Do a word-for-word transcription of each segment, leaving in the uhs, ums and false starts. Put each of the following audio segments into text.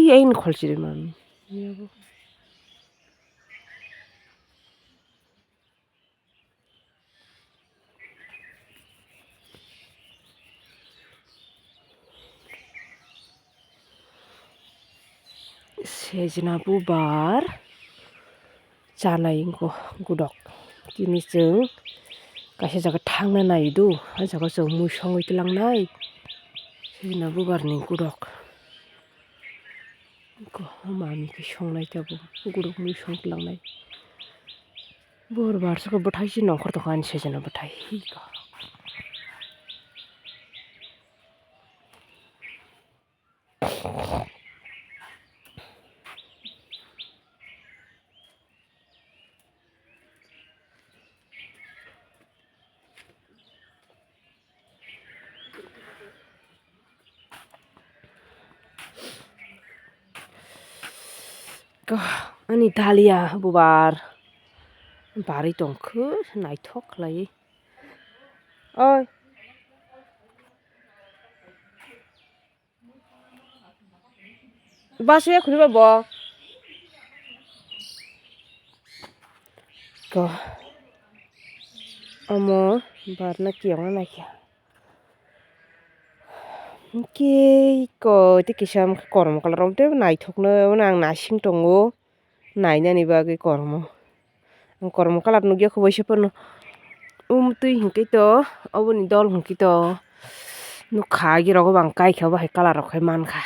Yang ini khol chiri mami. Iya bo. Sejna bubar chanai wngkha gudok. Tini chwng kaisa jaga thangna naidu, a jaga chwng mui songwi twlangnai. Sejna bubarni gudok. Ko mami khe songnai tabuk, guruk mui song twlangnai. Bor bar saka bwthai se nongkhor tongkha ani sejana bwthai. Hi ka. Ani dalia bubar barwi tongkhe naithok khlaiwi. Oi. Baso ya khuri ba bo. Ko. Omo barna kiyong na kya. Ki ko te kisa kormo kalar te naithok no ang nasing tongo. Nainani bagwi kormo. Ang kormo kalar nukya kho baisa phano. Um twi hinkhe to, oboni dol hinkhe to. Nukha agi rogo bang kaikha bahai kalar rok khai mankha.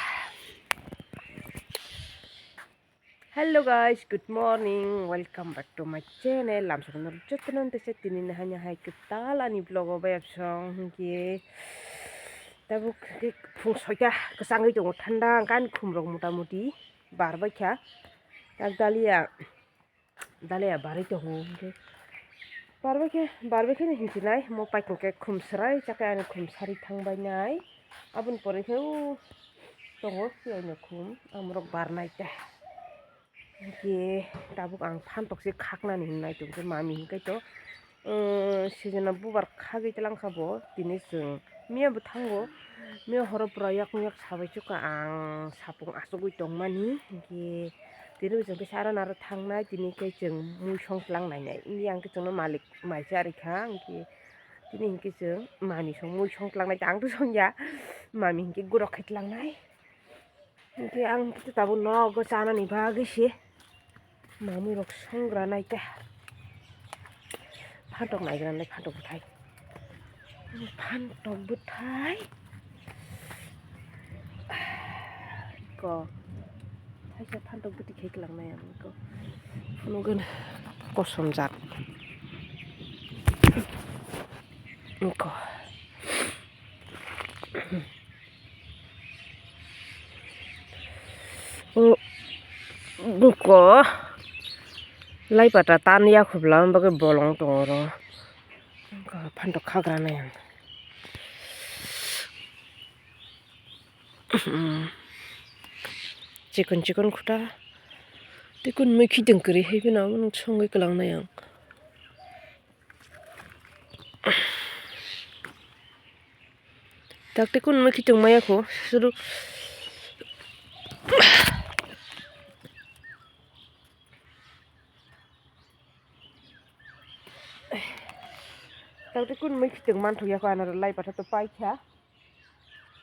Hello guys, good morning. Welcome back to my channel. Lamsok no jotono tese tini nahanya hai kwtal ani vlog o bayapsong hinkhe. Tabuk phung soita kwchangwi tongo thanda, ang ani khum rok mota moti barbaikha. Tak dalia, dalia barwi tongo hinkhe. Barbaikhe, barbaikhe hinsinai, mo paikhe khum swrai chakhe ani khum sari thangbainai. Aboni pore khe o tongo phiyaino khum, amorok barnai ta. Hinkhe tabuk ang phantok se khaknani hinwi naitongkhe mami hinkhe to. Sijino bubar khagwi twlangkha bo, tini chwng miya bwthango, miya horo pura yakung yak sabai chukha ang sapung achugwi tongmani, hinkhe tini bo chwng khe sara naro thangnai, tini khe chwng mui song tlang nainai, wngya ang khe chwngno malik mai charikha, hinkhe tini hinkhe chwng mami song mui song tlang nai, ang to songya, mami hinkhe gurok khai tlang nai. Hinkhe ang khe tabuk nogo chanani bagwi se mamwi rok songra nai khe. Phantok naigra nai phantok bwthai. Phantok bwthai. Ko. Thaisa phantok bwtwi khai kwlang nai ang ko. Phunugwno kosom jat. Ko. O buko lai pata tan ya khubla bagwi bolong tongo oro. Phantok khagra nai ang. Chikon chikon khuta. Tei kun mui khiteng kwrwi hai phano omo songwi kwlang nai ang. Takte kun mui khitong maya kho suru. Takte kun mui khitong man thok ya kho, ano lai patha to pai kha.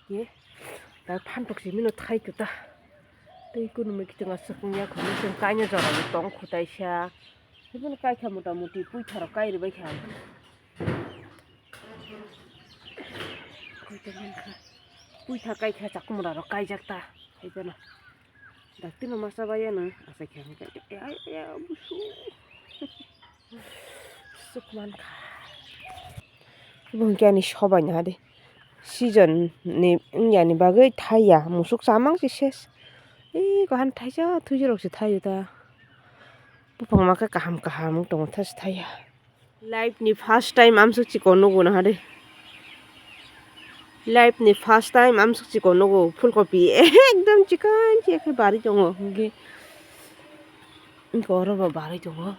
Ye, ta phantok si mino thai to ta. Tei kun mui khitong aswk ya kho, mui khitong kainwi jora bo tong kho taisa. Hibini kaikha mota moti puitharok kai rwbaikha. Koita mankha. Puitha kaikha chakhumrarok kaijak ta. Haibano. Daktino masa bayano. Achaikha hwnkhe. Ai, ai, ai, busu. Suk mankha. Bo hwnkhe ani sobaino hade. Season ni wngyani bagwi thaiya. Musuk chamang se ses. Eko han thaisa thuisirok se thaio ta. Buphang ma khe kaham kaham wng tongo, tha se thaiya. Life ni first time amsuk chikon nugo naha de. Life ni first time amsuk chikon nugo, phulkopi ekdom chikon chikhe bari tongo. Hwnkhe oro bo bari tongo.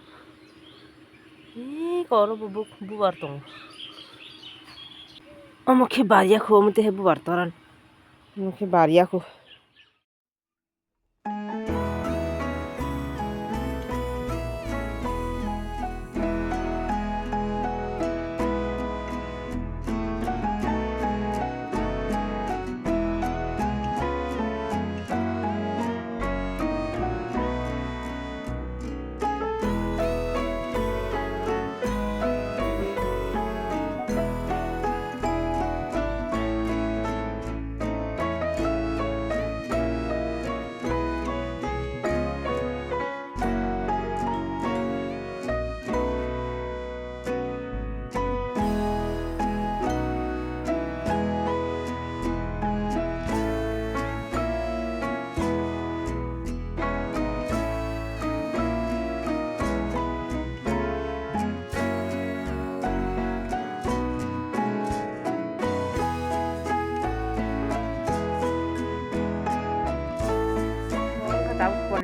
Eko oro bo bu-, bubar tongo. Omo khe bariya kho, omo tehe bubar toran. Omo khe bariya kho.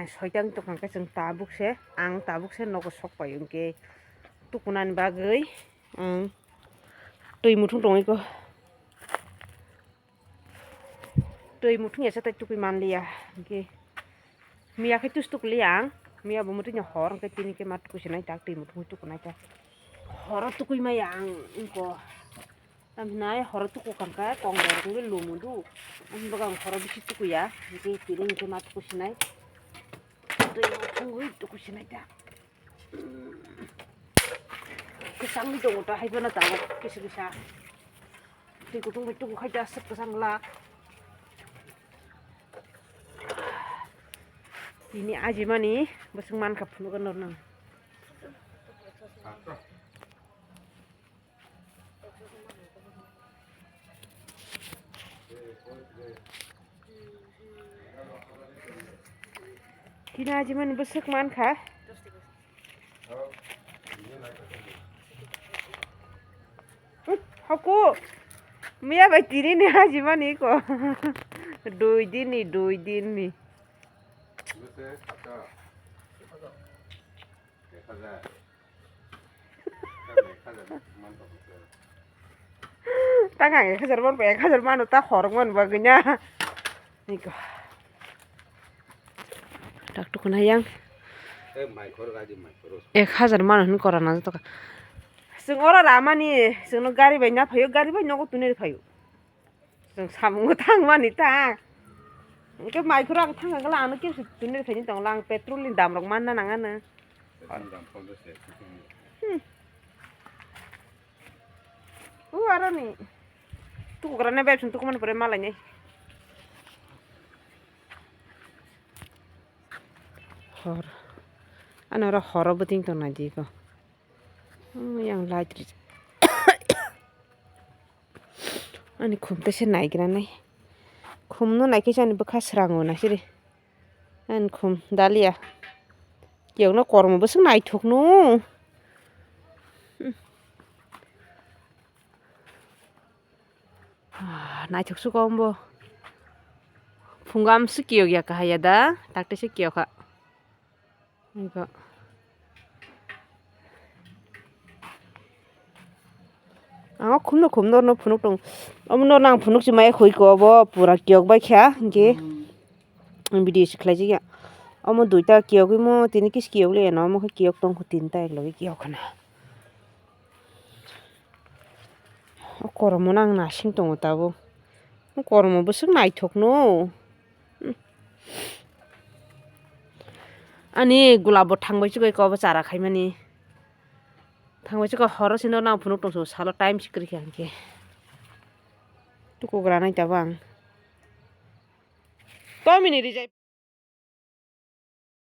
Soitang tongkha khe chwng tabuk se, ang tabuk se nogo sok pai hwnkhe tukunani bagwi ang twi muthung tongwi kho. Twi muthung ya se tei tukui manliya hwnkhe miya khe tus tukliya ang, miya bo muthungya hor hwnkhe tini khe ma tukusinai tak twi muthungwi tukunai ta. Horo tukui maya ang wngkho. Tamhinai horo tuku kangkha kong rok wngwi lumu du. Ang baga ang horo bisi tukuya. Hingke tini hingke ma tuku sinai. Twi ma thangwi tuku sinai ta. Kwchangni tongo ta hai phano tabuk kisa kisa. Twi kutung bai tuku khai ta aswk kwchang la. Tini ajimani bwswk mankha phunukgo norno. Tini ajimani bwswk mankha. Haku miya bai tini ni ajimani ko. Dui din ni, dui din ni. Tang ang ek hajar man, ek hajar mano ta khorok man bagwi na. Niko. Tak tukun hayang. Eh, mai khoro gadi mai khoro. Ek hajar mano hin korana to ka. Sing ora ramani, sing no gari bai na phayo, gari bai nogo tunir phayo. Chwng samungo thangmani ta. Hwnkhe mai khoro ang thangkha kala ano khe tini khaini tongla ang petrol ni dam rok manna nangano. Petrol dam pondro se. Hmm. U aroni. Tukukrani bai chwng tukumani pore malainai. Hor. Ano oro horo bwtwing tong nai di ko. Hmm, yang light ri-, ani khum tese naigra nai. Khum no naikhe ani bwkha srango naisiri. Ani khum dalia. Kiyokno kormo bwswk naithok no. Hmm. Ah, naithok se kom bo. Phungo amswk kiyok ya kahaya da. Takte se kiyok kha. Niko. Ang o khumno khum norno phunuk tong. Omo norno ang phunuk si maya khui ko obo pura kiyok bai kha hwnkhe. Ang video si khlai jigya. Omo duita kiyogwi mo tini kis kiyok le no omo khe kiyok tong kho tinta ek logi kiyok khana. O kormo nang nasing tongo tabuk. O kormo bwswk naithok no. Ani gulab bo thangbai chukwi kobo chara khaimani. Thangbai chukwi horo sino nang phunuk tongso salo time sikri khe hwnkhe. Tukugra nai tabang. Tomini rijai.